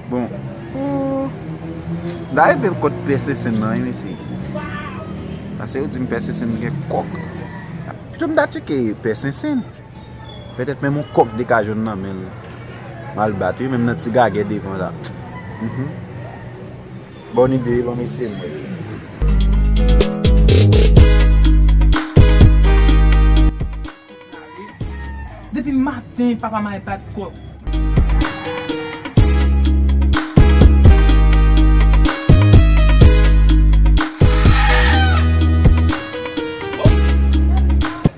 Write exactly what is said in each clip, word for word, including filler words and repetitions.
Bon. Oh. M ta rive kot Pè Sensenn nan, wi, mesye. Paske yo di m Pè Sensenn gen kòk. Pito m ta tcheke Pè Sensenn. Petèt menm yon kòk li ka jwenn nan men l. M al bat, wi, menm nan ti gagè devan la. Mhm. Bòn ide, ban mesye mwen. Depi maten, papa m al bat kòk.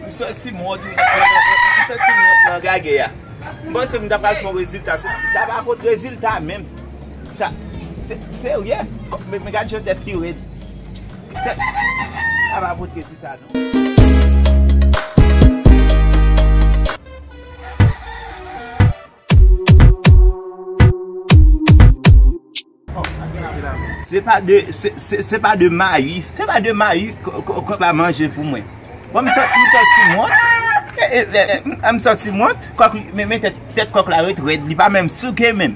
M santi m wont, wi. M santi m wont nan gagè a. M panse m ta pral fè yon rezilta. Sa, sa pa pot rezilta menm. Sa, se, serye. Men, men gad jan tèt li red. Tèt, sa pa pot rezilta, non. Se pa de, se, se, se pa de mayi, se pa de mayi k-, k-, kòk la manje pou mwen. Bon, m santi, m santi m wont. E, e, e, e, m, m santi m wont. Kòk, men, men tèt, tèt kòk la ret red, li pa menm souke menm.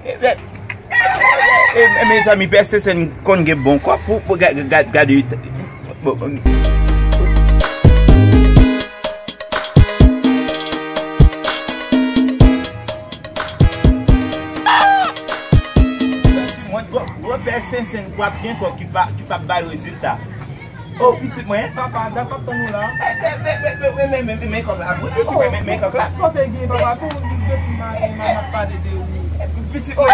E, e, e, e, mezanmi, Pè Sensenn konn gen bon kòk pou, pou ga-, ga-, gade. Bon, bon. Mwen, gwo, gwo Pè Sensenn, w ap gen kòk ki pa, ki p ap bay rezilta. Oh, pitit mwen. Papa, dat m ap tann ou la. Men, men, men, men, men kòk la, wi, pitit mwen, men, men kòk la. Sa w te gen, papa, tou depi maten, m ap pale de ou. Pitit mwen.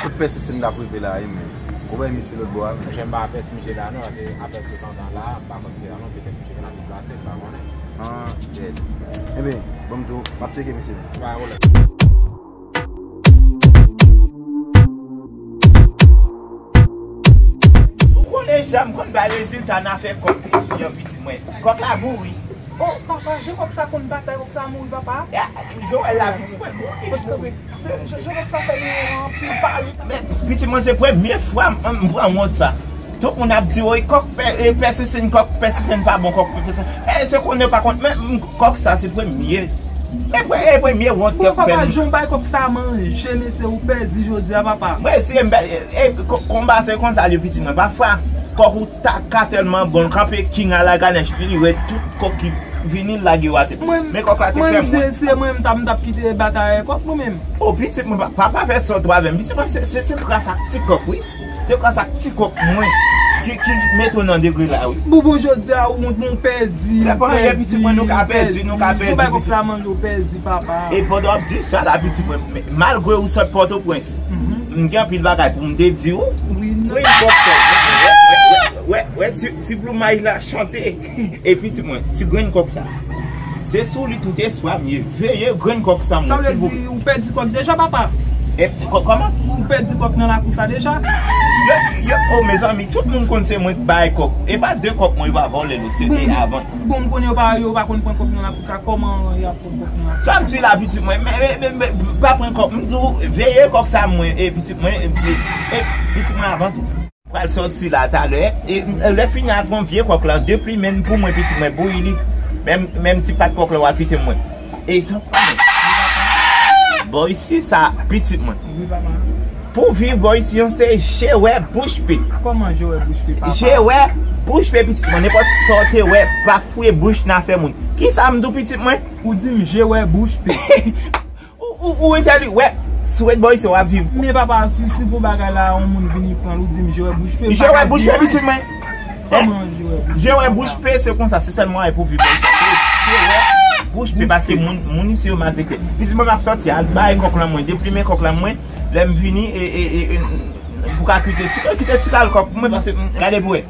Kot Pè Sensenn t ap rive la, wi, men. Ou wè misye lòt bò a, men. Monchè, m pa pèsi misye la, non, se apèl tout antan la, m pa konn ki la, non, petèt misye gentan deplase, m pa konnen. Ah, bèt. Enben, ban m di w, m ap tcheke misye. Pa pwoblèm. Ou konnen jan m konn bay rezilta nan afè kòk isi an, pitit mwen. Kòk la mouri. Oh, papa, jan kòk sa konn batay, kòk sa mouri, papa. Ya, Joël la, pitit mwen, mouri, pitit mwen. Se, jan, jan kòk sa fè nou anpil pale. Men, pitit mwen, se premye fwa m, m pran wont sa. Tout moun ap di, "Woy, kòk pè, e, Pè Sensenn, kòk Pè Sensenn pa bon, kòk Pè Sensenn." E, se konnen yo pa konn, men, m, kòk sa, se premye. E, pre-, e premye wont kòk fè m. Bon, papa, jan w bay kòk sa manje, mesye, ou pèdi jodi a, papa. Mwen, si m bay, e, e, ko-, konba se konsa, li pitit mwen. Pafwa, kòk ou ta ka tèlman bon, l kanpe king a la ganèch, li ret tout kòk ki vini, l lage yo atè. Men kòk la te fè mwen. Se, se mwen, m t ap, m t ap kite batay kòk nou menm. O, pitit mwen, pa, pa, pa fè sa w twò avè m. Pitit mwen, se, se, se gras ak ti kòk, wi. Se gras ak ti kòk mwen ki, ki mete w nan degre la, wi. Bon, bon, jodi a, ou, ou pèdi, se pa anyen, pitit mwen, nou ka pèdi, nou ka pèdi, pitit. Ou bay kòk la manje, ou pèdi, papa. E pandan w ap di sa la, pitit mwen, men, malgre ou sot Pòtoprens, m gen anpil bagay pou m te di w. Wi, non. Wi, kòk sa. Wè, wè, wè, wè, wè, ti, ti bloumay la chante. E pitit mwen, ti grenn kòk sa. Se sou li tout espwa m ye. Veye grenn kòk sa, mwen, silvouplè. Sa vle di ou pèdi kòk deja, papa? E, kò-, kòman? Ou pèdi kòk nan lakou sa deja? Yo, yo, o, mezanmi, tout moun konn se mwen k bay kòk. E pa de kòk mwen, yo pa vòlè, yo tire avan. Bon, m konnen yo pa, yo pa konn pran kòk nan lakou sa. Kòman y ap pran kòk nan lakou sa? Sa m di la, pitit mwen, men, men, men, men, pa pran kòk. M di w, veye kòk sa mwen, e pitit mwen, e, e, e pitit mwen avan tou. Pral sòti la talè. E, e, lè fini al pran vye kòk la, deplimen l pou mwen, pitit mwen, bouyi li. Menm, menm ti pat kòk la, w al kite mwen. E sa w konnen. Bò isi sa, pitit mwen. Wi, papa. Pou viv bò isi an, se je wè bouch pe. Kòman je wè bouch pe, papa? Je wè bouch pe, pitit mwen. Nenpòt sa w te wè, pa fouye bouch nan afè moun. Kisa m di w, pitit mwen? Ou di m je wè bouch pe. Ou, ou, ou entèli-, wè, si w ret bò isi, w ap viv. Men papa, si, si pou bagay la, yon moun vini pran l, ou di m je wè bouch pe, je wè bouch pe, pitit mwen. Kòman je wè bouch pe? Je wè bouch pe, se konsa, se sèl mwayen pou viv bò isi. Je wè bouch pe, paske moun, moun isi yo malfektè. Pitit mwen, m ap sòti, al bay kòk lan mwen, deplimen kòk lan mwen, lè m vini, e, e, e, e, pou ka kite ti, kite ti kal kòk pou mwen, paske, gade pou wè.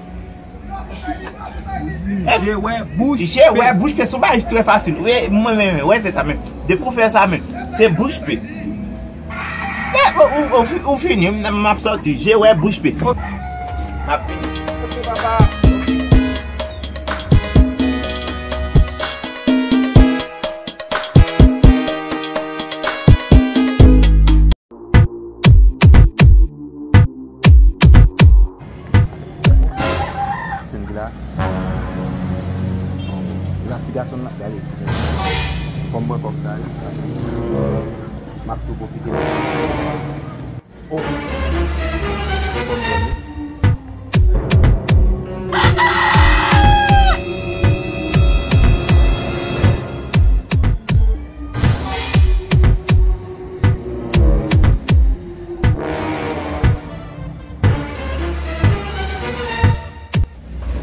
Je wè bouch pe. Je wè bouch pe, se yon bagay trè fasil. Wi, mwen menm, wè, fè sa menm. Depi w fè sa menm, se bouch pe. Men, ou, ou, ou fi-, ou fini, m, m ap sòti. Je wè bouch pe. M ap vini. Ok, papa. Senn ki la. Yon ti gason la, gade. Fò m pran kòk sa, wi. M ap tou pwofite. Oh.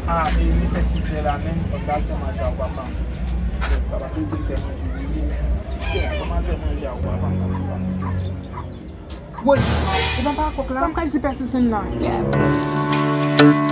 Ah, e li fè sizè la menm, fòk m al fè manje a papa m. Papa m di m fè manje pou li menm. Kè, fò m al fè manje a papa m. Woy, e pa pa kòk la, m ka di pèsonn nan. Kè.